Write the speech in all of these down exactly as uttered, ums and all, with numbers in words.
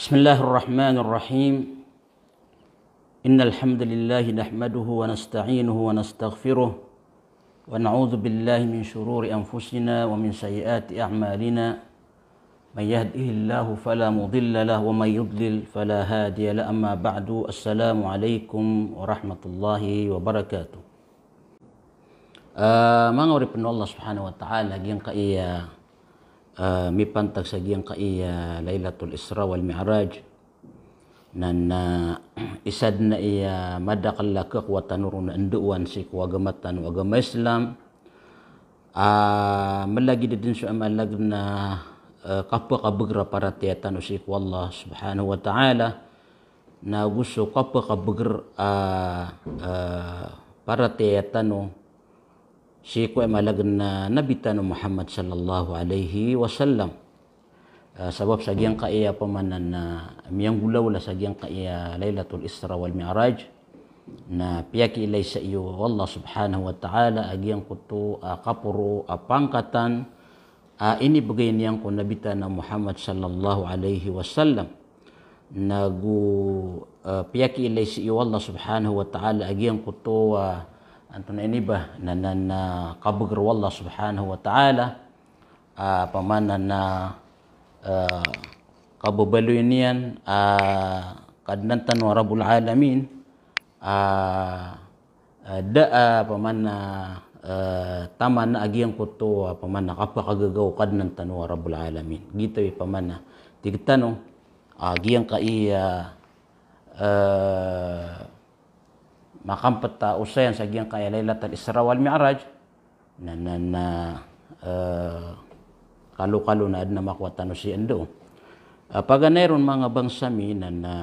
بسم الله الرحمن الرحيم. إن الحمد لله نحمده ونستعينه ونستغفره، ونعوذ بالله من شرور أنفسنا ومن سيئات أعمالنا. من يهده الله فلا مضل له، ومن يضلل فلا هادي له. أما بعد، السلام عليكم ورحمة الله وبركاته. Ah, manga oripn o Allah subhanahu wa ta'ala, giyangkaya, ah, mipantag sa giyangkaya Lailatul Isra wal Mi'raj. Na, na, isa dn aya madakl a khakowa tano ron a ndao sii ko agama tano a agama Islam. Ah, mlagid dn so aya maana na, ah, kapakabagr a paratiyaya tano sii ko Allah subhanahu wa ta'ala. Na go so kapakabagr a, ah, paratiyaya tano sii ko aya maana na Nabi tano Muhammad sallallahu alaihi wasallam. Ah, sabap sa giyangkaya pamana na miyanggolawla sa giyangkaya Lailatul Isra wal Mi'raj, na piyakiilay sii o Allah subhanahu wa ta'ala a giyangkoto a kaporo a pangkatan a inibgay niyan ko Nabi tano Muhammad sallallahu alaihi wasallam. Na go, ah, piyakiilay sii o Allah subhanahu wa ta'ala a giyangkoto a, antonaa ini ba, na, na, na kabagr o Allah subhanahu wa ta'ala, ah, pamana na, ah, kababaloy niyan, ah, Kadnan tano a Rabbul Alamin, ah, ah, da, ah, pamana, ah, taman a giyangkoto, ah, pamana kapakagaga o Kadnan tano a Rabbul Alamin. Giyoto i pamana tig tano, ah, giyangkaya, ah, makampet a osayan sa giyangkaya Lailatul Isra wal Mi'raj, na, na, na, ah, kalokalo na adn a makowa tano sii ndo. Ah, paganay ron manga bangsa mi na, na,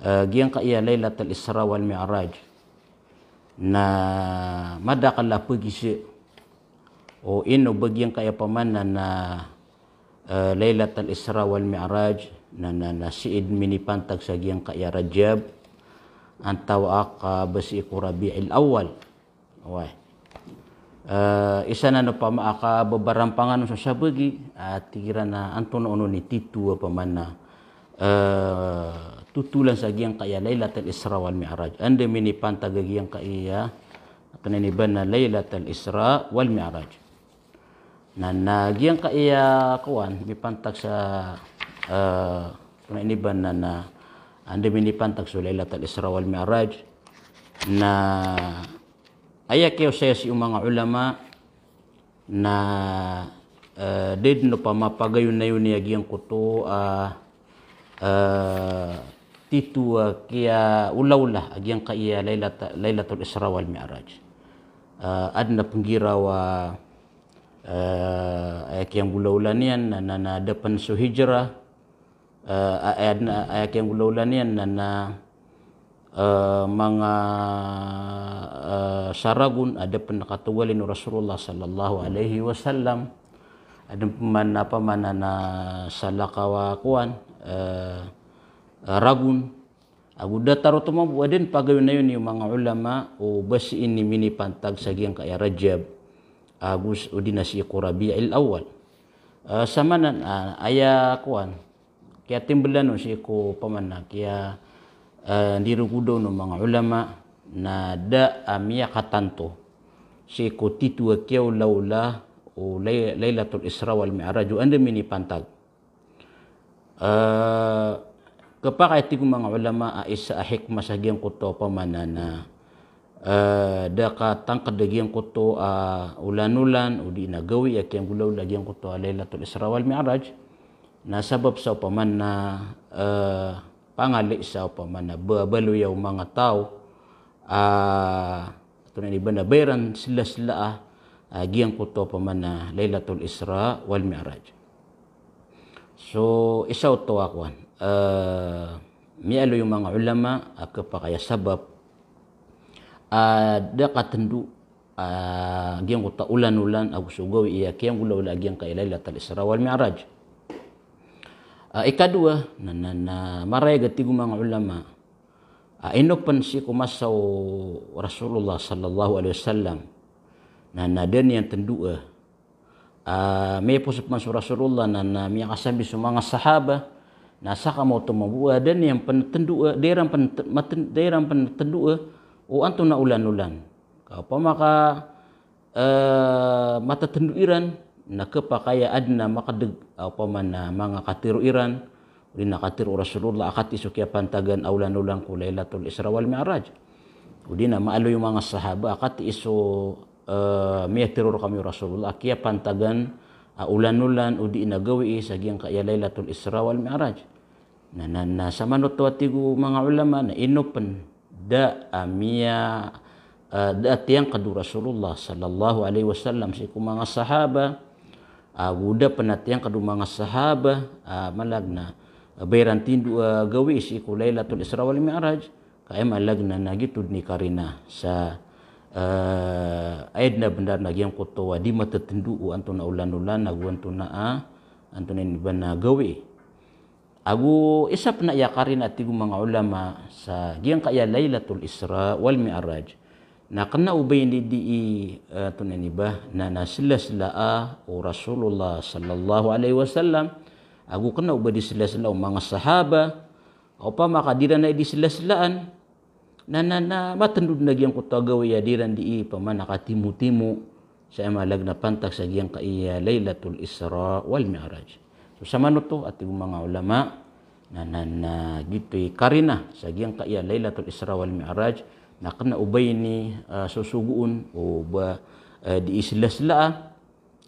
ah, giyangkaya Lailatul Isra wal Mi'raj na madakl a pagizaan o ino ba giyangkaya pamana na, ah, Lailatul Isra wal Mi'raj na, na, na sii dn minipantag sa giyangkaya Rajab, antawaa ka ba sii ko Rabiul Awwal. Oway. Ah, isa na no pama a kababarampangan so sabagi, ah, tig iran a antonaa onon i titho a pamana, ah, totolan sa giyangkaya Lailatul Isra wal Mi'raj. Anda minipantag a giyangkaya, antonaa ini ba na Lailatul Isra wal Mi'raj. Na, na giyangkaya kowan, mipantag sa, ah, antonaa ini ba na, na, anda minipantag so Lailatul Isra wal Mi'raj. Na aya kiyaosaya sii o manga ulama na, eh, da dn o pama pagayonayon iyan giyangkoto a, eh, titho a kiyaolaola a giyangkaya Lailat-, Lailatul Isra wal Mi'raj. Eh, adn a pnggiraw a, eh, aya kiyanggolaola niyan na, na, na da pn so hijrah, eh, a-, aya, aya kiyanggolaola niyan na, na, eh, manga, eh, sa ragon a da pn katogalin o Rasulullah sallallahu alaihi wasallam. Adn pman a pamana na salakaw a kowan, eh, ragon. Ago datar oto mambo a da dn pagayonayon o manga ulama o ba sii ini minipantag sa giyangkaya Rajab, ago s-, odi na sii ko Rabiul Awwal. Eh, samanan, ah, aya kowan, kiyatimblan on sii ko pamana, kiya, eh, ndirogoda on o manga ulama na da a miyakatanto sii ko titho a kiyaolaola o Lai-, Lailatul Isra wal Mi'raj o anda minipantag. Eh, khapakay, tig o manga ulama, a isa a hikmah sa giyangkoto a pamana na, eh, da katangkd a giyangkoto a olanolan, odi na gawii a kiyanggolaola a giyangkoto a Lailatul Isra wal Mi'raj, na sabap sa opama na, eh, pangali sa opama na ba-, baloya o manga taw, ah, antonaa ini ba na ba iran sla-sla a, ah, giyangkoto opama na Lailatul Isra wal Mi'raj. So, isa oto a kowan, eh, miyaaloy o manga ulama a khapakay a sabap a da katndo, ah, giyangkoto a olanolan ago so gawii a kiyanggolaola a giyangkaya Lailatul Isra wal Mi'raj. Ah, ikadowa, na, na, na marayag a tig o manga ulama, ah, ino pn sii ko masa o Rasulullah sallallahu alaihi wasallam na, na da niyan tndoa. Ah, miyapos pman so Rasulullah na, na miyakasambi so manga sahaba, Na saka maoto mambo a da niyan pntndoa, da iran pnt-, matn-, da iran pntndoa o antonaa olan-olan. Ka opama ka, eh, matatndo iran, na khapakay a adn a makadg a opama na manga katharo iran, odi na katharo o Rasulullah a katii so kiyapantagan a olan-olan ko Lailatul Isra wal Mi'raj. Odi na maaloy o manga sahaba a katii so, eh, miyatharo rkami o Rasulullah a kiyapantagan a olan-olan odi na gawii sa giyangkaya Lailatul Isra wal Mi'raj. Na, na, na samanoto a tig o manga ulama na ino pn da a miya, eh, da a tiyangkd o Rasulullah sallallahu alaihi wasallam sii ko manga sahaba, ago da pn a tiyangkd o manga sahaba a malag na, eh, ba iran tindo a gawii sii ko Lailatul Isra wal Mi'raj, ka aya malag na, na giyoto dn i karina sa, eh, aya dn a bnar na giyangkoto a di matatndo o antonaa olan-olan ago antonaa, antonaa ini ba na gawii. Ago isa pn a aya karina a tig o manga ulama sa giyangkaya Lailatul Isra wal Mi'raj na kna o ba ini dii, eh, antonaa ini ba na, na sla-slaa o Rasulullah sallallahu alaihi wasallam, ago kna o ba di sla-slaa o manga sahaba. Opama ka di iran a di sla-slaan, na, na, na matndo dn a giyangkoto a gawii a di iran dii opama na katimotimo sa aya malag na pantag sa giyangkaya Lailatul Isra wal Mi'raj. So samanoto a tig o manga ulama na, na, na giyoto i karina sa giyangkaya Lailatul Isra wal Mi'raj na kna o ba ini, eh, sosogoon o ba, eh, dii sla-slaa.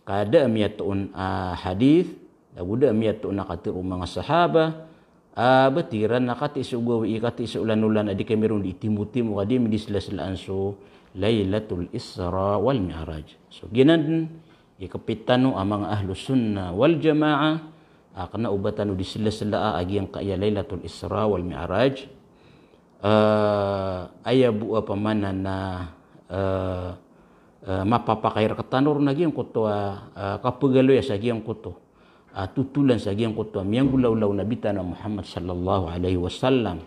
Ka da a miyatoon a hadith, ago da a miyatoon a katharo o manga sahaba a ba tig iran na katii so gawii, katii so olan-olan a di kami ron dii timotimo, ka di ami di sla-slaan so Lailatul Isra wal Mi'raj. So giyanan dn i kapit tano a manga Ahlus Sunnah wal Jamaah a kna o ba tano di sla-slaa a giyangkaya Lailatul Isra wal Mi'raj. Eh, aya bo a opama na, eh, eh, mapapakay rktano ron a giyangkoto a, eh, kapagaloya sa giyangkoto a totolan sa giyangkoto a miyanggolawla o Nabi tano a Muhammad sallallahu alaihi wasallam.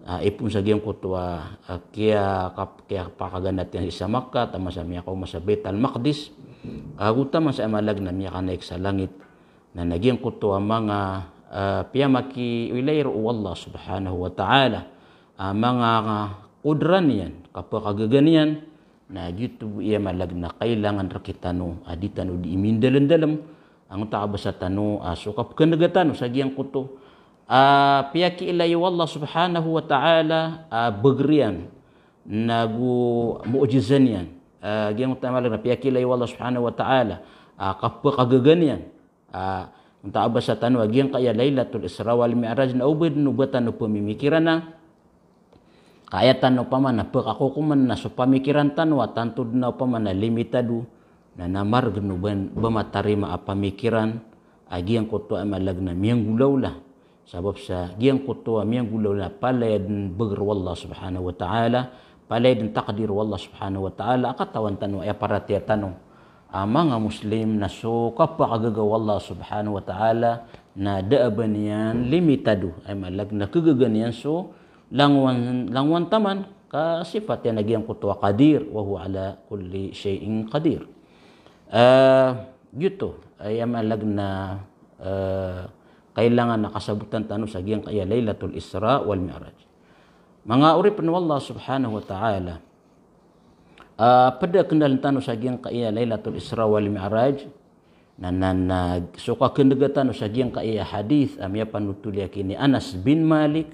Ah, ipoon sa giyangkoto a, ah, kiya kap-, kiyapakaganat iyan sa Makkah, taman sa miyakaoma sa Baitul Maqdis. Ago taman sa aya malag na miyakanaik sa langit. Na, na giyangkoto a manga, ah, piyamakiilay roo o Allah subhanahu wa ta'ala a manga, ah, kodra niyan, kapakagaga niyan, na giyoto bo i aya malag na kailangan rktano a di tano dii mindalmdalm, angkoto a basa tano, ah, so kapkhan'ga tano sa giyangkoto a piyakiilay o Allah subhanahu wa ta'ala a bagr iyan, nago mu'jiza niyan. Ah, giyangkoto a malag na piyakiilay o Allah subhanahu wa ta'ala a kapakagaga niyan. Ah, angkoto a basa tano a giyangkaya Lailatul Isra wal Mi'raj na o ba dn o ba tano pmimikirana. Ka aya tano opama na pkakokoman na so pamikiran tano a tanto dn a opama na limitado, na, na margn o ba, ba matarima a pamikiran a giyangkoto a aya malag na miyanggolawla. Sabap sa giyangkoto a miyanggolawla na palaya dn bagr o Allah subhanahu wa ta'ala, palaya dn takdir o Allah subhanahu wa ta'ala a katawan tano, aya paratiyaya tano a manga Muslim na so kapakagaga o Allah subhanahu wa ta'ala na da a ba niyan limitado, aya malag na khagaga niyan so langowan, langowan taman, ka sifat iyan a giyangkoto a qadir, wa huwa ala kulli shay'in qadir. Eh, giyoto, aya malag na, eh, kailangan a kasabotan tano sa giyangkaya Lailatul Isra wal Mi'raj. Manga oripn o Allah subhanahu wa ta'ala, ah, pd a kndaln tano sa giyangkaya Lailatul Isra wal Mi'raj, na, na, na, so kakndga tano sa giyangkaya hadith a miyapanotol iyan ki ini Anas bin Malik,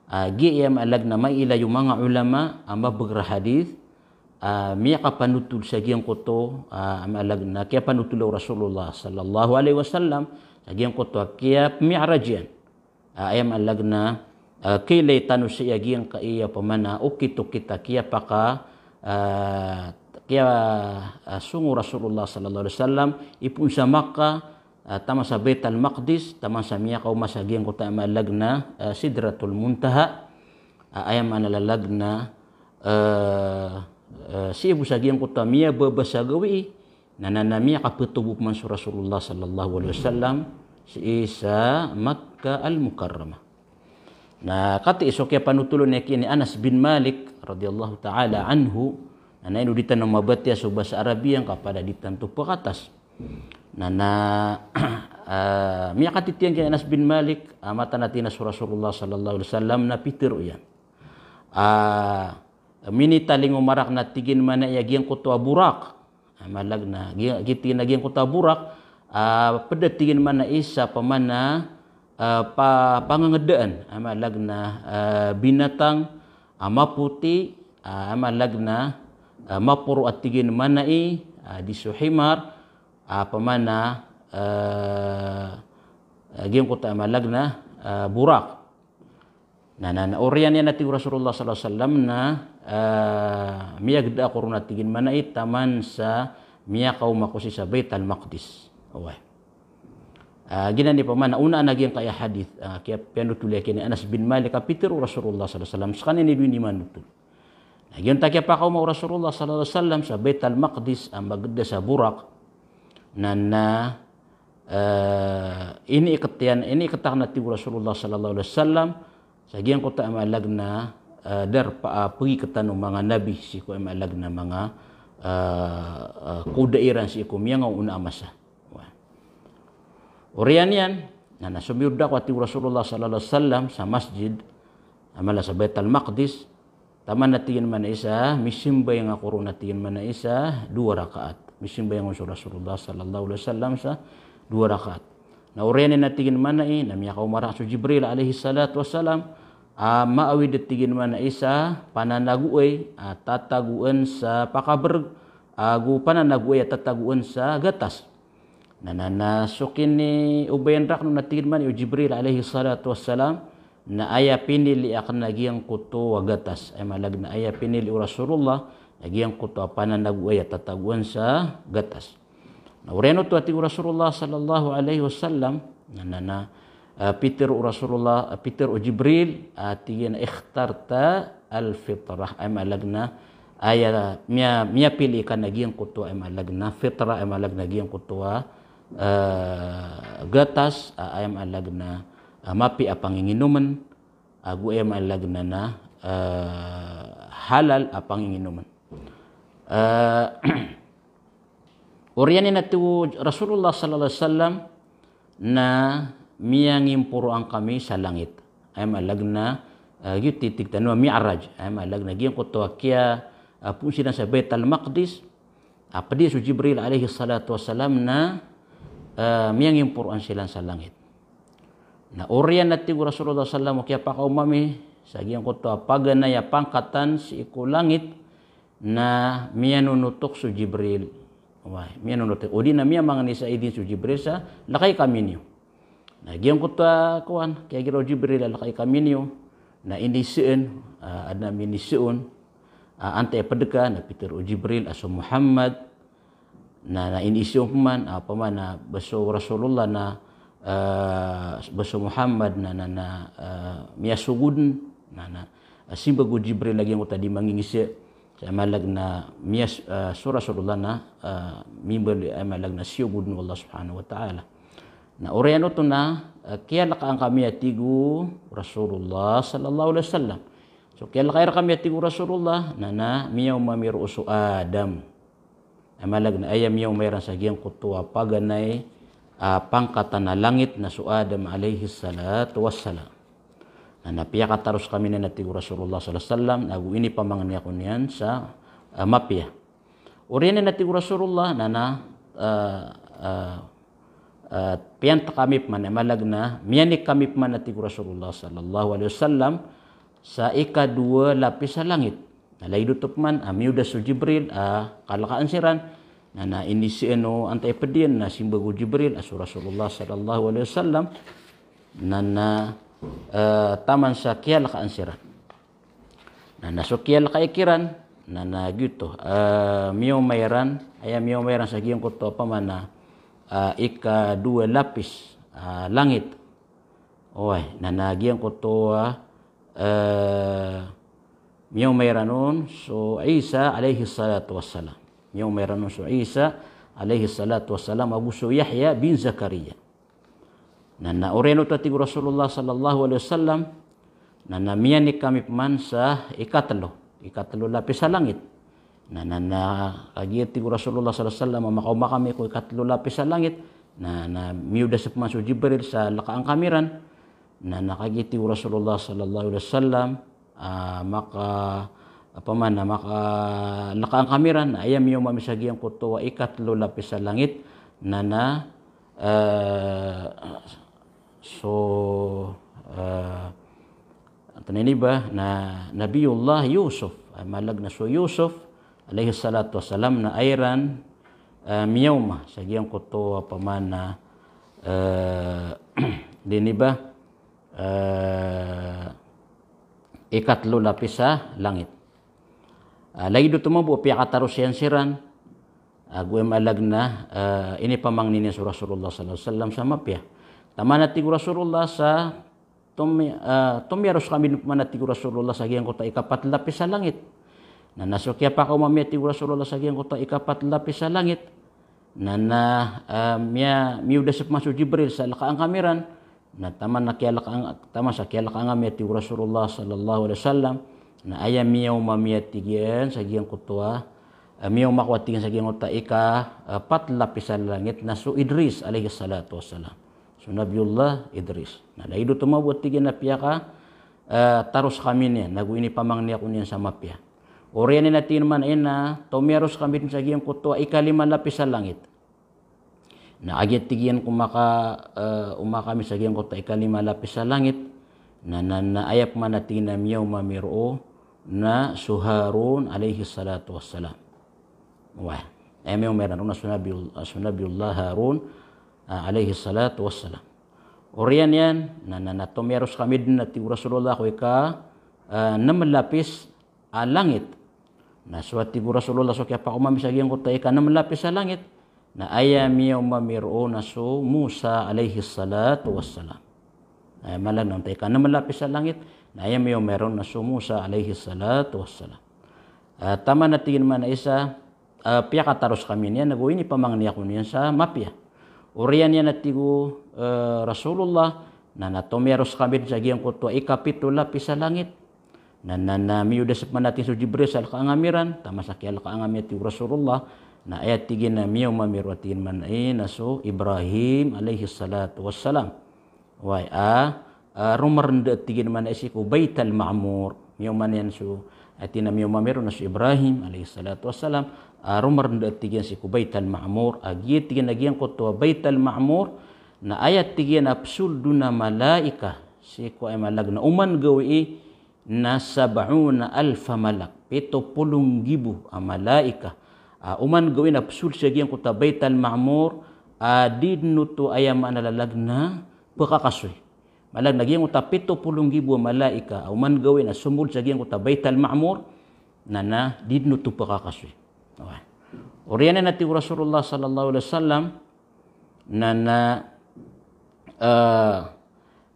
ah, giya aya malag na mailay o manga ulama a mabagr a hadith, ah, miyakapanotol sa giyangkoto, ah, aya malag na kiyapanotol o Rasulullah sallallahu alaihi wasallam sa giyangkoto a kiyapmi'raj iyan. Ah, aya malag na, ah, kailay tano sa giyangkaya opama na okit-okit a kiyapaka, ah, kiya, ah, songo o Rasulullah sallallahu alaihi wasallam, ipoon sa Makkah, ah, taman sa Baitul Maqdis, taman sa miyakaoma sa giyangkoto a aya malag na, ah, Sidratul Muntaha, ah, aya maana lalag na, ah, ah, sii bo sa giyangkoto a miyababa sa gawii, na, na, na miyakaptobo pman so Rasulullah sallallahu alaihi wasallam sii sa Makkah Al-Mukarramah. Na katii so kiyapanotol iyan ki ini Anas bin Malik radhiyallahu ta'ala anhu, na, na ino di tano mabatiya so basa Arabiya ka palaya di tano pkatas. Na, na, Ah, miyakatitiyan ki Anas bin Malik, ah, mataan a tig iyan a so Rasulullah sallallahu alaihi wasallam na pitharo iyan. Ah, minitalingoma rakn a tig iyan mana i a giyangkoto a Buraq. Aya maana na, giya, giya tig iyan a giyangkoto a Buraq, ah, pd a tig iyan mana i sa pman a, ah, pa, pangngdaan, aya maana na, ah, binatang, ah, mapoti, ah, aya maana na, ah, maporo a tig iyan mana i, ah, di so himar, ah, pman a, ah, ah, giyangkoto aya maana na, ah, Buraq. Na, na, na oriyan iyan a tig o Rasulullah sallallahu alaihi wasallam na, ah, miyagda ako ron a tig iyan mana i taman sa miyakaoma ako sii sa Baital Maqdis. Oway. Ah, giyanan i pman a onaan a giyangkaya hadith, ah, kiyapiyanotol iyan ki Anas bin Malik a pitharo o Rasulullah sallallahu alaihi wasallam, skaniyan i dowa ini manotol. Na giyoto a kiyapakaoma o Rasulullah sallallahu alaihi wasallam sa Baital Maqdis a magda sa Buraq. Na, na, eh, iniikt iyan, iniikt akn a tig o Rasulullah sallallahu alaihi wasallam sa giyangkoto a aya maana na, eh, darpa a pagiktan o manga nabi sii ko aya maana na manga, eh, eh, koda iran sii ko miyangaoona a masa. Wa. Oriyan iyan, na, na somiyold ako a tig o Rasulullah sallallahu alaihi wasallam sa masjid, aya maana sa Baital Maqdis, taman a tig iyan mana i sa, misimbayang ako ron a tig iyan mana i sa dowa rakaat. Misimbayang on so Rasulullah sallallahu alaihi wasallam sa dowa rakaat. Na oriyan iyan a tig iyan mana i, na miyakaoma rakn so Jibril alayhis salatu wassalam, a maawid a tig iyan mana i sa pananagoay a tatagoan sa pakabrg, ago pananagoay a tatagoan sa gatas. Na, na, na so kiniobayan rakn on a tig iyan man o Jibril alayhis salatu wassalam, na aya pinili akn na giyangkoto a gatas. Aya maana na aya pinili o Rasulullah na giyangkoto a pananagoay a tatagoan sa gatas. Na oriyan oto a tig o Rasulullah sallallahu alaihi wasallam, na, na, na, ah, pitharo o Rasulullah, ah, pitharo o Jibril, ah, tig iyan a ikhtarta al-fitrah. Aya maana na, aya, miya, miyapili ka na giyangkoto, aya maana na fitrah, aya maana na giyangkoto a, ah, gatas, ah, aya maana na, ah, mapiya a panginginoman, ago aya maana na, ah, halal a panginginoman. Ah, oriyan iyan a tig o Rasulullah sallallahu alaihi wasallam na miyangimporoan kami sa langit. Aya maana na, ah, giyoto i tig tano a Mi'raj. Aya maana na giyangkoto a kiya, ah, poon siran sa Baital Maqdis, a pd iyan so Jibril alayhis salatu wassalam na, ah, miyangimporoan siran sa langit. Na oriyan a tig o Rasulullah sallam o kiyapakaoma ami sa giyangkoto a paganay a pangkatan sii ko langit, na miyanonotok so Jibril. Oway, miyanonotok. O di na miyamangni sa idin so Jibril sa lakay kami niyo. Na giyangkoto a kowan, kiyagira o Jibril a lakay kami niyo. Na iniseen, ah, adn a miniseen, ah, antaa i pd ka, na pitharo o Jibril a so Muhammad. Na, na iniseen pman, ah, pman na ba so Rasulullah na, ah, ba so Muhammad na, na, na, ah, miyasogod, na, na, ah, simbag o Jibril a giyangkoto a di mangingisee. Sa aya maana na miyas-, ah, so Rasulullah na, ah, mimbaloy a aya maana na siyogod o Allah subhanahu wa ta'ala. Na oriyan oto na, ah, kiyalakaan kami a tig o Rasulullah sallallahu alaihi wasallam. So kiyalakay rkami a tig o Rasulullah, na, na miyaoma ami roo so Adam. Aya maana na aya miyaoma iran sa giyangkoto a paganay a pangkatan a langit na so Adam alayhis salatu wassalam. Na, na piyakataros kami niyan a tig o Rasulullah sallallahu alaihi wasallam, na go inipamangni ako niyan sa, ah, mapiya. Oriyan iyan a tig o Rasulullah, na, na, ah, ah, ah, piyanta kami pman, aya maana na miyanik kami pman a tig o Rasulullah sallallahu alaihi wasallam sa ikadowa lapis a langit. Na lagid oto pman a miyoda so Jibril a kalakaan siran, na, na iniseen o antaa i pd iyan, na simbag o Jibril a so Rasulullah sallallahu alaihi wasallam, na, na, eh, taman sa kiyalakaan siran. Na, na so kiyalakay kiran, na, na giyoto, eh, miyaoma iran, aya miyaoma iran sa giyangkoto a pman a, eh, ikadowa lapis a langit. Oway, na, na giyangkoto a, eh, miyaoma iran on so Isa alayhis salatu wassalam. Miyaoma iran on so Isa alayhis salatu wassalam ago so Yahya bin Zakariya. Na, na oriyan oto a tig o Rasulullah sallallahu alaihi wasallam, na, na miyanik kami pman sa ikatlo, ikatlo lapis a langit. Na, na, na kagiya tig o Rasulullah sallallahu alaihi wasallam a makaoma kami ko ikatlo lapis a langit, Na, na miyoda sii pman so Jibril sa lkaan kami ran. Na, na kagiya tig o Rasulullah sallallahu alaihi wasallam, ah, maka, opama na makalkaan kami ran, na aya miyaoma mi sa giyangkoto a ikatlo lapis a langit, na, na, eh, so, eh, antonaa ini ba, na Nabiyullah Yusuf, ah, malag na so Yusuf alayhis salatu wassalam, na aya iran, eh, miyaoma sa giyangkoto a opama na, eh, di ini ba, eh, ikatlo lapis a langit. Ah, lagid oto mambo a piyakataros iyan siran, ago aya malag na, eh, inipamangni niyan so Rasulullah sallallahu alaihi wasallam sa mapiya. Taman a tig o Rasulullah sa tomi-, eh, tomiyaros kami den, opama na tig o Rasulullah, sa giyangkoto a ikapat lapis a langit. Na, na so kiyapakaoma mi, a tig o Rasulullah, sa giyangkoto a ikapat lapis a langit, na, na, eh, miya-, miyoda sii pman so Jibril sa lkaan kami ran. Na taman a kiyalkaan, taman sa kiyalkaan ami, a tig o Rasulullah sallallahu alaihi wasallam, na aya miyaoma mi, a tig iyan, sa giyangkoto a, eh, miyaoma ko, a tig iyan, sa giyangkoto a ika, eh, pat lapis a langit, na so Idris alayhis salatu wassalam. So Nabiyullah Idris. Na lagid oto mambo, a tig iyan, a piyaka, eh, taros kami niyan, ago inipamangni ako niyan sa mapiya. Oriyan iyan, a tig iyan man a ina, tomiyaros kami den sa giyangkoto a ikalima lapis a langit. Na kagiya tig iyan ko maka, eh, oma kami sa giyangkoto a ikalima lapis a langit, na, na, na aya pman, a tig iyan, a miyaoma mi roo na so Harun alayhis salatu wassalam. Wah, aya miyaoma iran roo na so Nabiul-, so Nabiyullah Harun, ah, alayhis salatu wassalam. Oriyan iyan, na, na, na tomiyaros kami den, a tig o Rasulullah, ko ika, eh, nem lapis a langit. Na so, a tig o Rasulullah, so kiyapakaoma mi sa giyangkoto a ika nem lapis a langit, na aya miyaoma mi roo na so Musa alayhis salatu wassalam. Aya maana niyan, ika nem lapis a langit, na aya miyaoma roo na so Musa alayhis salatu wassalam. Ah, taman a tig iyan man a isa, ah, piyakataros kami niyan, ago inipamangni ako niyan sa mapiya. Oriyan iyan, a tig o, eh, Rasulullah, na, na tomiyaros kami den sa giyangkoto a ikapito lapis a langit. Na, na, na miyoda sii pman, a tig iyan, so Jibril sa lkaan ami ran, taman sa kiyalkaan ami, a tig o Rasulullah, na aya tig iyan a miyaoma mi roo, a tig iyan man a ina, so Ibrahim alayhis salatu wassalam. Wai, a, a, romarenda, a tig iyan man a isi ko Baital Ma'mur. Miyaoma niyan so, a tig iyan a miyaoma mi roo na so Ibrahim alayhis salatu wassalam, a, romarenda, a tig iyan, sii ko Baital Ma'mur. A giya, tig iyan, a giyangkoto a Baital Ma'mur, na aya, tig iyan, a psold on a malaika sii ko, aya maana niyan, oman gawii na sab'una alfa malak, pito polo nggibo a malaika. A, oman gawii na psold sa giyangkoto a Baital Ma'mur, a di den oto, aya maana niyan, pekakasoy. Maana niyan, giyangkoto a pito polo nggibo a malaika a oman gawii na somold sa giyangkoto a Baital Ma'mur, na, na di den oto pekakasoy. Wah. Oriyan iyan, a tig o Rasulullah sallallahu alaihi wasallam, na, na, eh,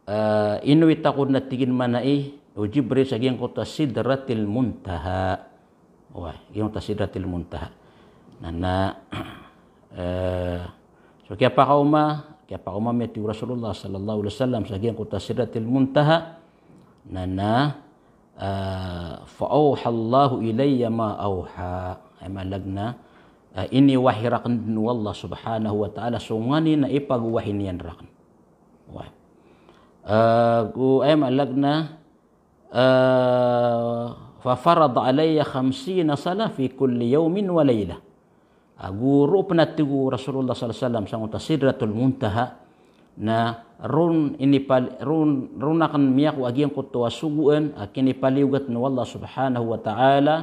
eh, inowit ako den, a tig iyan man a i, o Jibril, sa giyangkoto a Sidratil Muntaha. Wah, giyangkoto a Sidratil Muntaha. Na, na, eh, so kiyapakaoma, kiyapakaoma mi, a tig o Rasulullah sallallahu alaihi wasallam, sa giyangkoto a Sidratil Muntaha, na, na, eh, fa awha Allahu ilayya ma awha. Aya maana niyan, eh, iniwahi raken den o Allah subhanahu wa ta'ala so nganin a ipagwahi niyan raken. Wah. Eh, go, aya maana niyan, eh, fa farada alayya khamsina salah fi kulli yawmin wa laylah. Ago roo pen, a tig o Rasulullah sallallahu alaihi wasallam, sangkoto a Sidratul Muntaha, na ron inipal-, ron, ron aken miyakowa a giyangkoto a sogoan a kinipaliyogat o Allah subhanahu wa ta'ala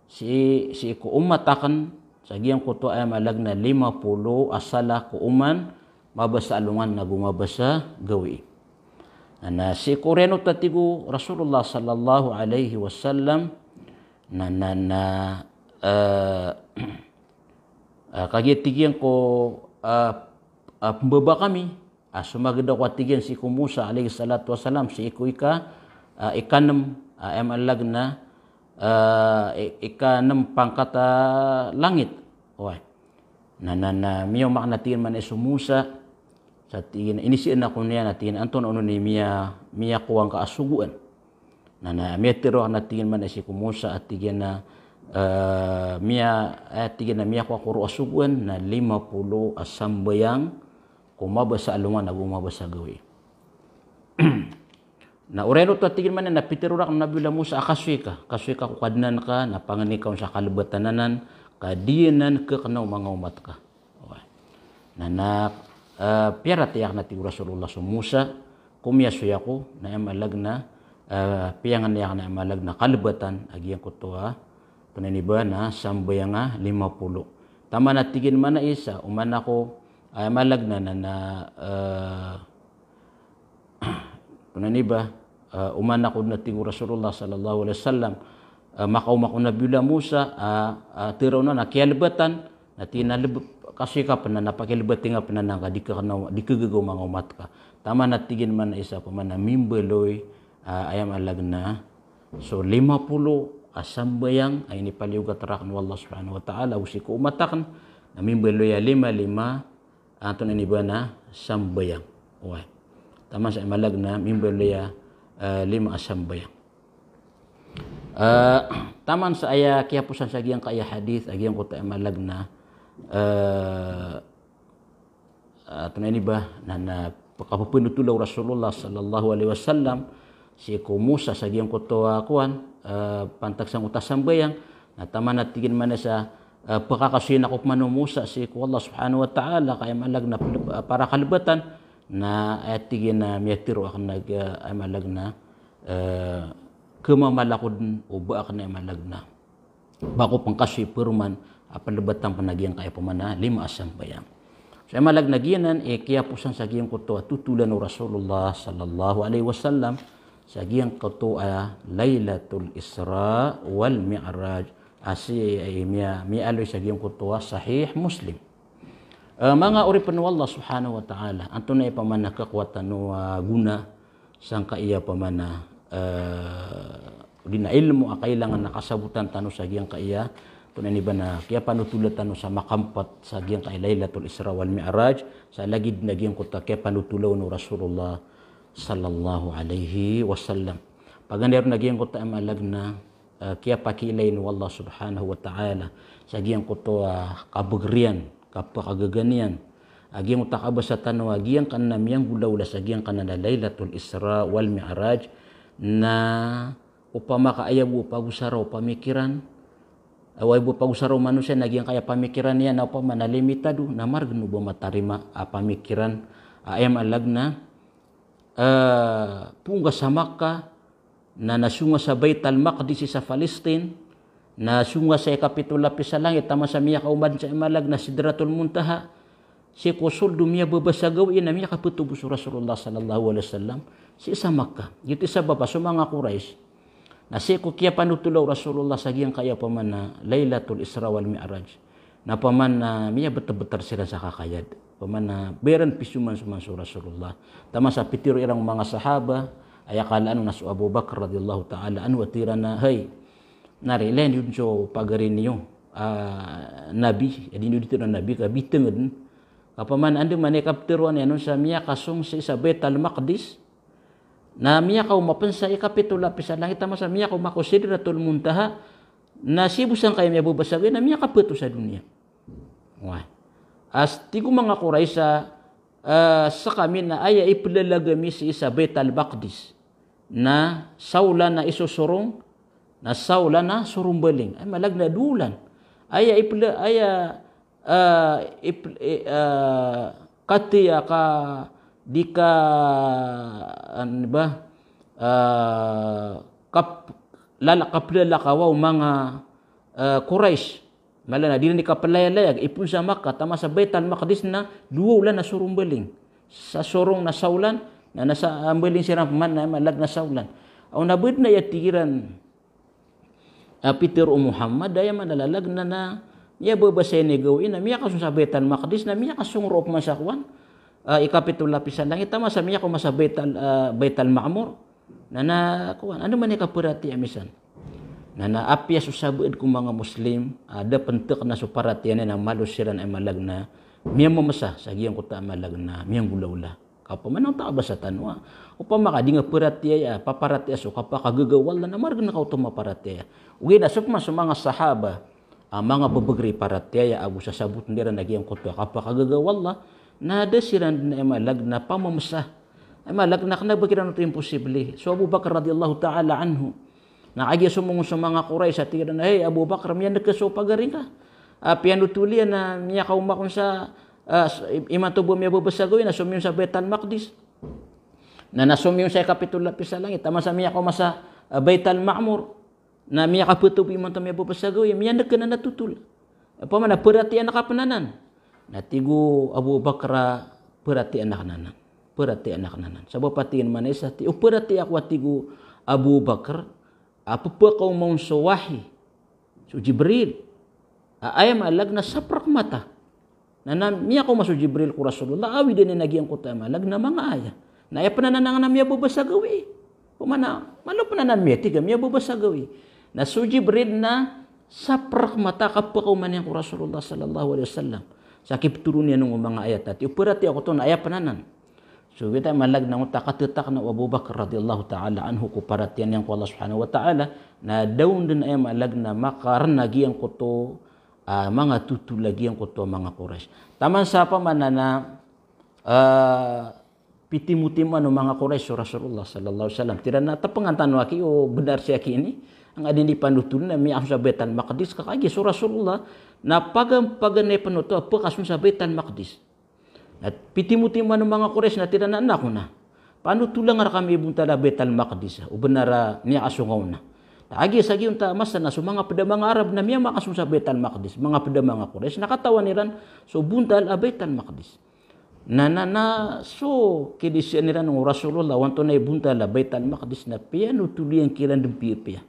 sii, sii ko omat aken, sa giyangkoto a, aya maana niyan, lima polo a salah ko oman mabasa alongan ago mabasa gawii. Na, na sii ko oriyan oto, a tig o Rasulullah sallallahu alaihi wasallam, na, na, na, eh, eh, kagiya, tig iyan, ko, eh, eh, pembaba kami, a somaged ako, a tig iyan, sii ko Musa alayhis salatu wassalam, sii ko ika, eh, ikanem, eh, aya maana niyan, eh, i-, ikanem pangkat a langit. Wai. Na, na, na miyaoma aken, a tig iyan man a i, so Musa, sa, tig iyan, inisien ako niyan, a tig iyan, antonaa onon i miya-, miyakowa ngka a sogoan. Na, na miyatharo aken, a tig iyan man a i, sii ko Musa, a tig iyan a, eh, miya-, eh, tig iyan a miyakowa ko roo a sogoan na lima polo a sambayang ko mabasa a alongan ago mabasa a gawii. Na oriyan oto a tig iyan mambo na pitharo rakn o Nabiyullah Musa a kasoy ka, kasoy ka ko Kadnan ka, na pangni ka on sa kalbatan anan, ka di anan kekena o manga omat ka. Oway. Na, na, eh, piyaratiyaya akn a tig o Rasulullah so Musa, ko miyasoy ako, na aya maana na, eh, piyangni akn aya maana na kalbatan a giyangkoto a, antonaa ini ba, na sambayang a lima polo. Taman a tig iyan mambo isa, oman ako, aya maana na, na, na, eh, antonaa ini ba, eh, oman ako dn a tig o Rasulullah sallallahu alaihi wasallam, eh, makaoma ko Nabiyullah Musa, ah, ah, tharo na, na kiyalbatan, na tig iyan a leb-, kasoy ka pn na, na pakilbati nga pn anan ka di kekena, di kegagaw o manga omat ka. Taman a tig iyan mambo isa, opama na mimbaloy, ah, aya maana na so lima polo a sambayang a inipaliyogat rakn o Allah subhanahu wa ta'ala, o sii ko omat akn, na mimbaloy a lima, lima, antonaa ini ba, na sambayang. Oway. Taman sa aya maana na mimbaloy a, eh, lima a sambayang. Eh, taman sa aya kiyaposan sa giyangkaya hadith, a giyangkoto aya maana na, eh, antonaa ini ba, na, na pekapepenotola o Rasulullah sallallahu alaihi wasallam sii ko Musa sa giyangkoto a kowan, eh, pantag sangkoto a sambayang, na taman a tig iyan mambo isa, eh, pekakasoyin ako pman o Musa sii ko Allah subhanahu wa ta'ala, ka aya maana na peleb-, eh, para kalbatan, na aya tig iyan a miyatharo akn a, aya maana na, eh, kemamala ko dn o ba akn aya maana na ba ko pengkasoy paroman a pelbatan pn a giyangkaya opama na lima a sambayang. So aya maana na giyanan i kiyaposan sa giyangkoto a totolan o Rasulullah sallallahu alaihi wasallam sa giyangkoto a Lailatul Isra wal Mi'raj, a sii, eh, miya-, miyaaloy sa giyangkoto a Sahih Muslim. Eh, manga oripn o Allah subhanahu wa ta'ala, antonaa i opama na kekuwatan o, ah, gona sangkaya opama na, eh, odi na ilmo a kailangan a kasabotan tano sa giyangkaya, antonaa ini ba, na kiyapanotola tano sa makampat sa giyangkaya Lailatul Isra wal Mi'raj, sa lagid na giyangkoto a kiyapanotola on o Rasulullah sallallahu alaihi wasallam. Paganay ron a giyangkoto a aya maana na, eh, kiyapakiilay o Allah subhanahu wa ta'ala sa giyangkoto a kabegriyan, kapakagaga niyan. A giyangkoto a kabasa tano a giyangkanan a miyanggolawla sa giyangkanan a Lailatul Isra wal Mi'raj, na opama ka aya bo pagosara o pamikiran, aya bo pagosara o manosiya na giyangkaya pamikiran iyan na opama na limitado, na margn o ba matarima a pamikiran a aya maana na, eh, pongga sa Makkah, na, na songa sa Baital Maqdis sa Palestine, na songa sa ikapito lapis a langit, taman sa miyakaoma dn sa aya maana na Sidratul Muntaha, sii ko sold o miyababasa a gawii na miyakapetobos o Rasulullah sallallahu alaihi wasallam sii sa Makkah. Giyoto i sabap a so manga Quraysh, na sii ko kiyapanotola o Rasulullah sa giyangkaya opama na Lailatul Isra wal Mi'raj, na opama na miyabetbetar siran sa kakayad. Opama na ba iran pisomansoman so Rasulullah. Taman sa pitharo iran o manga sahaba, aya kalaan on na so Abu Bakar radhiyallahu ta'ala anhu a tig iran a, hay, na rilai niyo dn so pagari niyo, ah, Nabi, aya di niyo dn tharoon a Nabi, ka bitng dn. Ka opama na andamanaya i kaptharoa niyan on sa miyakasong sii sa Baital Maqdis, na miyakaoma pn sa ikapito lapis a langit, taman sa miyakaoma ko Sidratul Muntaha, na sii bo sangkaya miyababasa a gawii na miyakapeto sa doniya. Oway. A tig o manga Quraysh a, eh, skami na aya iplalaga mi sii sa Baital Maqdis na saolan a isosorong, na saolan a sorombaling. Aya maana na dowa olan. Aya ipla-, aya, eh, ip-, eh, eh, katiya ka di ka, ano ba, eh, kap-, lala-, kaplalakawa o manga, eh, Quraysh. Mala na di iran di kaplayalayag, ipon sa Makkah, taman sa Baital Maqdis na dowa olan a sorombaling. Sa sorong na saolan, na, na sa, ah, mbaling siran pman na malag na saolan. Aw na bed na aya tig iran, ah, pitharo o Muhammad, aya maana lalag na, na miyababasa iyan i gawii na miyakasong sa Baital Maqdis, na miyakasong roo pman sa kowan, ah, ikapito lapis a langit, taman sa miyakaoma sa Baital, ah, Baital Ma'mur. Na, na, kowan, andamanaya i kaparatiyaya misan. Na, na apiya so sabaad ko manga Muslim a da pentek na so paratiyaya niyan na malo siran a malag na miyamamasa sa giyangkoto a malag na miyanggolawla. Ka opama na oto a basa tano a, opama ka di nga paratiyaya, paparatiyaya so kapakagaga o Allah, na margen ka oto maparatiyaya. Ogaid na so pman so manga sahaba a manga bebegri paratiyaya ago sasaboten iran a giyangkoto a kapakagaga o Allah, Na da siran dn, aya maana na, pamamsa. Aya maana na kna ba kiran oto imposible. So Abu Bakar radhiyallahu ta'ala anhu, na kagiya somoong so manga Quraysh a tig iran a, "Hay Abu Bakar, miyan'g ka so pagari ngka. A, piyanothol iyan a miyakaoma kon sa, a, s-, i-, imanto bo miyababasa gawii na somiyon sa Baital Maqdis." Na, na somiyon sa ikapito lapis a langit, taman sa miyakaoma sa, a, Baital Ma'mur. Na miyakaptobi imanto miyababasa gawii, miyan'g ka na na thotol. Opama na paratiyayaan ka pn anan. Na tig o Abu Bakar a, paratiyayaan akn anan. Paratiyayaan akn anan. Sabap a tig iyan man a isa, tig o paratiyaya ako a tig o Abu Bakar, a pphakaoma on so wahi, so Jibril. A, aya maana na saprak mata. Na, na miyakaoma so Jibril ko Rasulullah, awid iyan a giyangkoto aya maana na manga ayat. Na aya pn anan angkanan a miyababasa gawii. Opama na, malo pn anan miyatig a miyababasa gawii. Na so Jibril na saprak mata a kapakaoma niyan ko Rasulullah sallallahu alaihi wasallam. Sa kiptoron iyan o manga ayat a tig o paratiyaya ako oto na aya pn anan. So, giyoto aya maana na oto a katetakna o Abu Bakar radhiyallahu ta'ala anhu ko paratiyaya niyan ko Allah subhanahu wa ta'ala, na da on dn aya maana na makarn a giyangkoto, a, manga thotol a giyangkoto a manga Quraysh. Taman sa opama na, a, pitimotimoan o manga Quraysh so Rasulullah sallallahu alaihi wasallam. Tig iran a tpngan tano aki o bnar sii aki ini, angkanan i panothol na miyakas on sa Baital Maqdis, ka kagiya so Rasulullah, na paga-, paganay pn oto a pkakas on sa Baital Maqdis. Na pitimotimoan o manga Quraysh na tig iran a, "Na ako na, panothol angka rkami i bontal a Baital Maqdis, o bnar a miyakasongaw na." Na kagiya sa giyonta a masa na so manga pd a manga Arab na miyamakas on sa Baital Maqdis, manga pd a manga Quraysh na katawan iran so bontal a Baital Maqdis. Na, na, na so kidisian iran o Rasulullah o antonaa i bontal a Baital Maqdis na piyanothol iyan kiran dn piyapiya.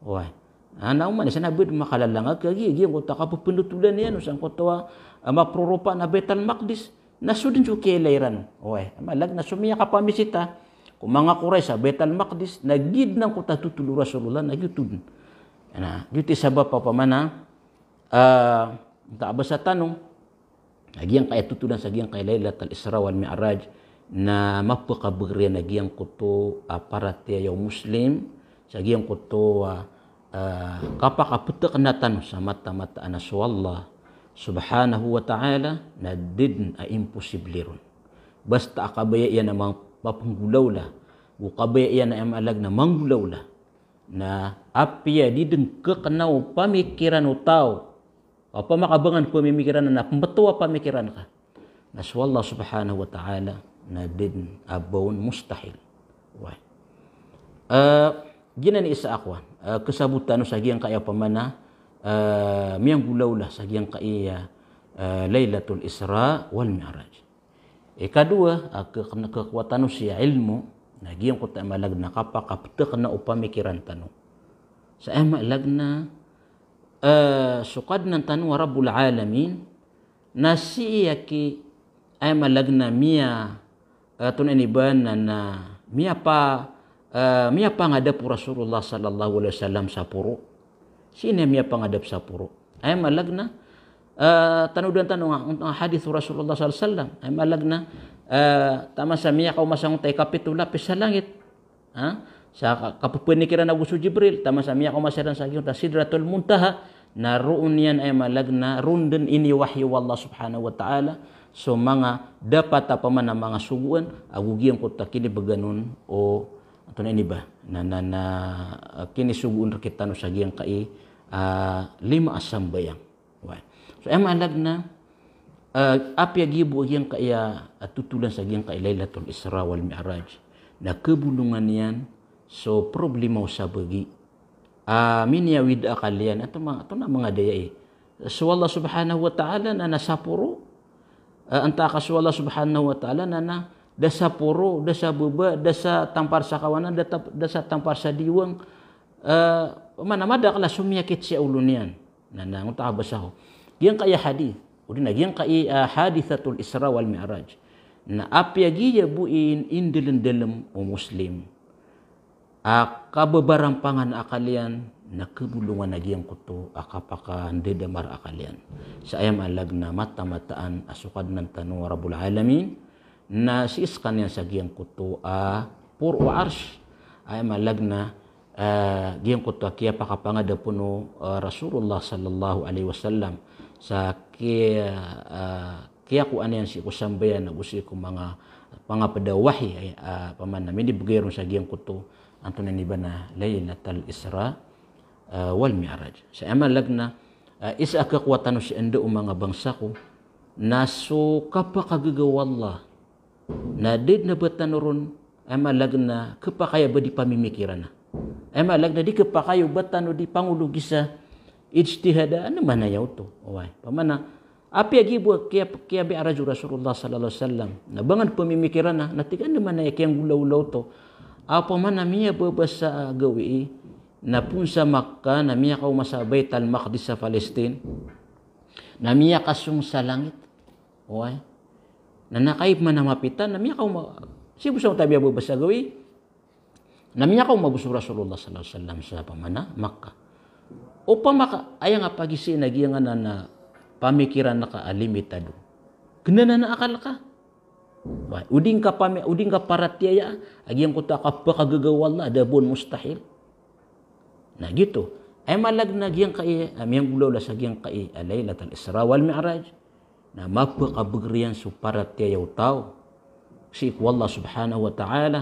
Oway. Na, na oman i isa na ba dn makalalangag kagiya giyangkoto a kapphanothol iyan o sangkoto a, a, maproropa na Baital Maqdis. Na so dn so kiyailay iran. Oway. Aya maana na so miyakapamisita ko manga Quraysh sa Baital Maqdis, na giya dn angkoto a thotol o Rasulullah, na giyoto dn. Na giyoto i sabap a opama na, a, ta a basa tano, a giyangkaya thotolan sa giyangkaya Lailatul Isra wal Mi'raj, na mapakabagr iyan a giyangkoto a paratiyaya o Muslim, sa giyangkoto a, a, kapakaptekna tano sa mata-mataan a so Allah subhanahu wa ta'ala, na da dn a imposible ron. Basta a kabaya iyan a ma-, mapanggolawla, o kabaya iyan a aya maana na manggolawla, na apiya di dn kkna o pamikiran o taw, opama ka ba ngka pamimikiran na pmbto a pamikiran ka, na so Allah subhanahu wa ta'ala na da dn a ba on mustahil. Oway. A, giyanan i isa a kowan, a, kasabot tano sa giyangkaya opama na, a, miyanggolawla sa giyangkaya, a, Lailatul Isra wal Mi'raj. Ikadowa a ke-, ke-, kekowa tano sii a ilmo, na giyangkoto aya maana na kapakaptekna o pamikiran tano. Sa aya maana na, a, so Kadnan tano a Rabbul Alamin, na sii aki aya maana na miya, a, antonaa ini ba na, na miyapa-, a, miyapangadap o Rasulullah sallallahu alaihi wasallam sa poro. Sii niyan miyapangadap sa poro. Aya maana na, a, tanodan tano a, a, hadith o Rasulullah sallallahu alaihi wasallam. Aya maana na, a, taman sa miyakaoma sangkoto a ikapito lapis sa langit. Ha? Sa ka-, kapepenikiran ago so Jibril, taman sa miyakaoma siran sa giyangkoto a Sidratul Muntaha, na roo niyan aya maana na, roo dn iniwahyu o Allah subhanahu wa ta'ala so manga dapat a opama na manga sogoan, ago giyangkoto a kinibegan on o, antonaa ini ba, na, na, na, a, kinisogoon rktano sa giyangkai, a, lima a sambayang. Oway. So aya maana na, a, apiya giya bo a giyangkaya, a, thotolan sa giyangkaya Lailatul Isra wal Mi'raj, na kebolongan iyan so problema o sabagi a miniyawid a akal iyan, anto ma-, antonaa manga daya i. So Allah subhanahu wa ta'ala na, na sa poro, a, antaa ka so Allah subhanahu wa ta'ala na, na da sa poro, da sa baba, da sa tampar sa kawanan, da ta-, da sa tampar sa diwang, a, mana madakl a so miyakit sii a olo niyan. Na, na, antaa ka basa ko giyangkaya hadith, odi na giyangkaya, a, hadithatul Isra wal Mi'raj. Na apiya giya bo i indalmdalm o Muslim a kababarampangan a akal iyan, na kebolongan a giyangkoto a kapakandadamar a akal iyan. Sa aya maana na mata-mataan a so Kadnan tano a Rabbul Alamin, na sii skaniyan sa giyangkoto a poro o Arsh, aya maana na, a, giyangkoto a kiyapakapangadap on o, a, Rasulullah sallallahu alaihi wasallam sa ki-, a, kiyakowa niyan sii ko sambayang ago sii ko manga, manga pd a wahi, ay, ah, opama na minibgay ron sa giyangkoto, antonaa ini ba na Lailatul Isra, ah, wal Mi'raj. Sa aya maana na, ah, isa a kakowa tano sii anda o manga bangsa ko, na so kapakagaga o Allah, na da dn a ba tano ron, aya maana na khapakay a ba di pamimikiran. Aya maana na di khapakay o ba tano di pangolog sa ijtihad a, antonaa i maana oto. Oway, opama na, apiya giya bo a kiya, kiya-Mi'raj o Rasulullah sallallahu alaihi wasallam. Na ba ngka pamimikiran, na tig ka antonaa i maana a kiyanggolawla oto. Opama na miyababasa a gawii, na poon sa Makkah, na miyakaoma sa Baitul Maqdis sa Palestine. Na miyakasong sa langit. Oway. Na na kagiya maana mapita, na miyakaoma. Sii bo sa onta miyababasa a gawii, na miyakaoma bo so Rasulullah sallallahu alaihi wasallam sa opama na Makkah. Opama ka, aya nga pagisii na giyangkanan a pamikiran ka a limitado. Kna anan a akal ka. Oway, o di ngka pami-, o di ngka paratiyaya a giyangkoto a kapakagaga o Allah, da bo on mustahil. Na giyoto. Aya maana na giyangkai a miyanggolawla sa giyangkai a Lailatul Isra wal Mi'raj, na mapakabagr iyan so paratiyaya o taw sii ko Allah subhanahu wa ta'ala,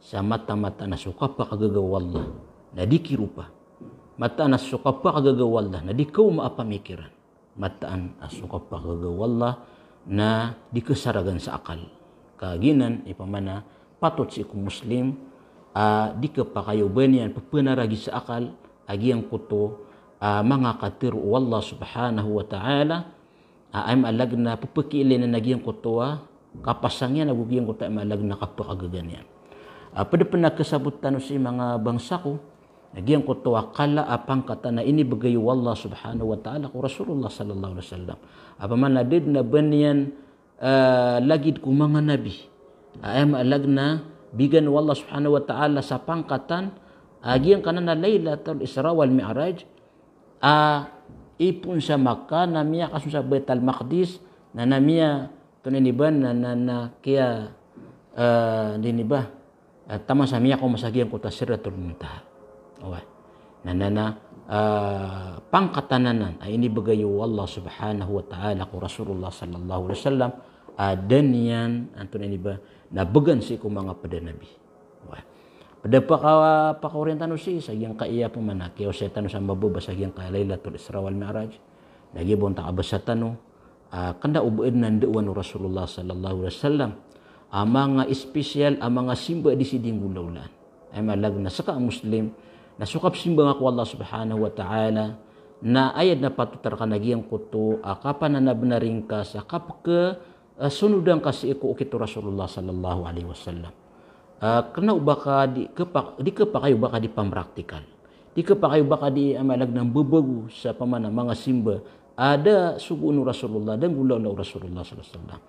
sa mataan-mataan a so kapakagaga o Allah na di kiropa. Mataan a so kapakagaga o Allah na di kaoma a pamikiran. Mataan a so kapakagaga o Allah na di kasaragan sa akal. Ka giyanan i opama na patot sii ko Muslim a di khapakay o ba niyan ppanaragi sa akal a giyangkoto a manga katharo o Allah subhanahu wa ta'ala, a aya maana na pphakiilay niyan a giyangkoto a kapasang iyan ago giyangkoto a aya maana na kapakagaga niyan. A pd pn a kasabot tano sii manga bangsa ko, na giyangkoto a kala a pangkatan a inibgay o Allah subhanahu wa ta'ala ko Rasulullah sallallahu alaihi wasallam. Opama na da dn a ba niyan, eh, lagid ko manga nabi a aya maana na bigan o Allah subhanahu wa ta'ala sa pangkatan a giyangkanan a Lailatul Isra wal Mi'raj, a ipoon sa Makkah, na miyakasong sa Baitul Maqdis, na na miya, antonaa ini ba, na, na, na kiya, eh, antonaa ini ba, eh, taman sa miyakaoma sa giyangkoto a Sidratul Muntaha. Oway. Na, na, na, eh, pangkatan anan a inibgay o Allah subhanahu wa ta'ala ko Rasulullah sallallahu alaihi wasallam, a da niyan, antonaa ini ba, na bgan sii ko manga pd a nabi. Oway. Pd a paka-, pakaoriyan tano sii sa giyangkai a opama na kiyaosay tano sa mababa sa giyangkai a Lailatul Isra wal Mi'raj. Na giya bo onta kabasa tano, ah, kna o ba adn a ndaowan o Rasulullah sallallahu alaihi wasallam a manga special a manga simba a di sii di nggolawlaan. Aya maana na ska a Muslim na so kapsimba nga ko Allah subhanahu wa ta'ala, na aya dn a patot rka na giyangkoto a kapananabnari ngka sa kapk- eh, sonodan ka sii ko okit o Rasulullah sallallahu alaihi wasallam. Eh, kna o ba ka di kpa-, di khapakay o ba ka di pampraktikal. Di khapakay o ba ka di, aya maana na mbabago sa opama na manga simba a da sogoon o Rasulullah, da nggolawla o Rasulullah sallallahu alaihi wasallam.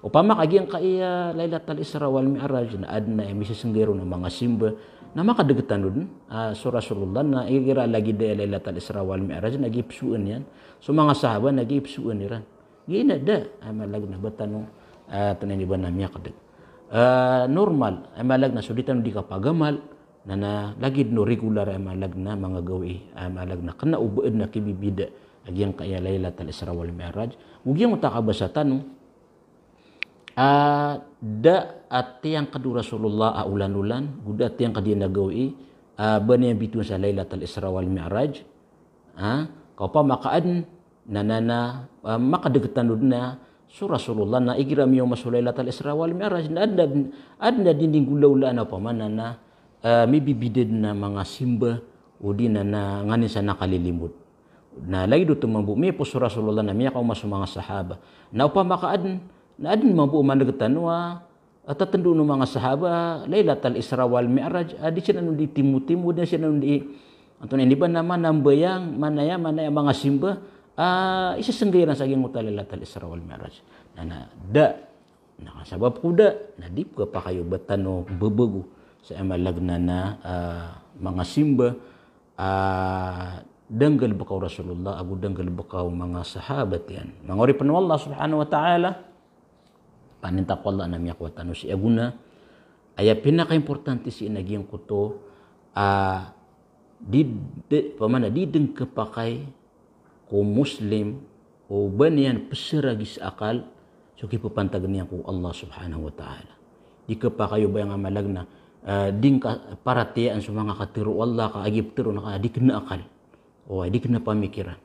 Opama ka giyangkai a Lailatul Isra wal Mi'raj, na adn a misisnggay ron a manga simba, na makadg tano dn, ah, so Rasulullah na igira lagid a Lailatul Isra wal Mi'raj na giya psoon iyan. So manga sahaba na giya psoon iran. Giya na da, aya maana na ba tano, ah, antonaa ini ba na miyakadg. Ah, normal, aya maana na so di tano di kapagamal, na, na lagid o regular, aya maana na manga gawii, aya maana na kna o ba adn a kibibida a giyangkai a Lailatul Isra wal Mi'raj. Go giyangkoto a kabasa tano, ah, da a tiyangkd o Rasulullah a olan-olan, go da a tiyangkd iyan a gawii, ah, ba niyan bitowan sa Lailatul Isra wal Mi'raj. Ah, ka opama ka adn, na, na, na, ah, makadg tano dn a so Rasulullah na igira miyaoma so Lailatul Isra wal Mi'raj, na adn a, adn a dii dii nggolawlaan a opama na, na, ah, mibibida dn a manga simba, odi na, na nganin sa nakalilimod. Na lagid oto mambo, miyapoon so Rasulullah na miyakaoma so manga sahaba. Na opama ka adn, na adn mambo a mandg tano a a tatndg o manga sahaba, Lailatul Isra wal Mi'raj, a di siran on dii timotimo, di siran on dii, antonaa ini ba na manambayang, manaya, manaya manga simba, a isasnggay iran sa giyangkoto a Lailatul Isra wal Mi'raj. Na, na, da. Na, sabap ko da, na di pkhapakay o ba tano mbabago sa aya maana na, ah, manga simba, ah, da nggalbka o Rasulullah, ago da nggalbka o manga sahabat iyan. Manga oripn o Allah subhanahu wa ta'ala, paninta ko Allah na miyakowa tano sii a gona. Aya pinakaimportante sii na giyangkoto a di, di, opama na di dn khapakay ko Muslim o ba niyan psaragi sa akal So kipapantag iyan ko Allah subhanahu wa ta'ala. Di kapakayoba iyan a malag na, ah, di ngka paratiyayaan so manga katharo o Allah ka aya pitharo na ka di kena akal. O, di kena pamikiran.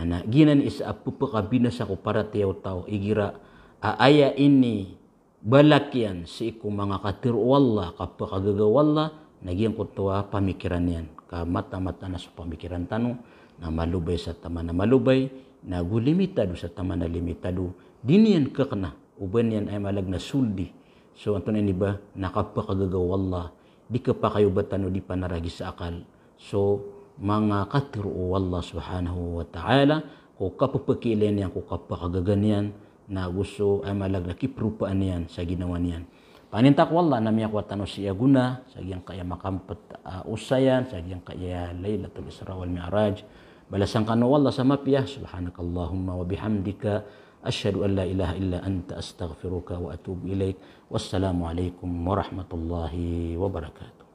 Na, na, giyanan i isa a pepakabinasa ko paratiyaya o taw, igira a aya inibalak iyan sii ko manga katharo o Allah, kapakagaga o Allah, na giyangkoto a pamikiran iyan. Ka mataan-mataan a so pamikiran tano, na malobay sa taman a malobay, na go limitado sa taman a limitado. Di niyan kekena, o ba niyan aya malag na soldi. So, antonaa ini ba, na kapakagaga o Allah, di kapakayoba tano di panaragi sa akal. So, manga katharo o Allah subhanahu wa ta'ala, ko kapepakiilayn iyan, ko kapakagaga niyan, na go so, aya malag na kiperopaan iyan sa ginawa niyan. Paninta ko Allah na miyakowa tano sii a gona, sa giyangkaya makampet a osayan, sa giyangkaya Laylatul Isra wal Mi'raj. Balasan kano o Allah sa mapiya, subhanakallahumma wa bihamdika, ashhadu an la ilaha illa anta astaghfiruka wa atubu ilaik. Wassalamu alaikum warahmatullahi wabarakatuh.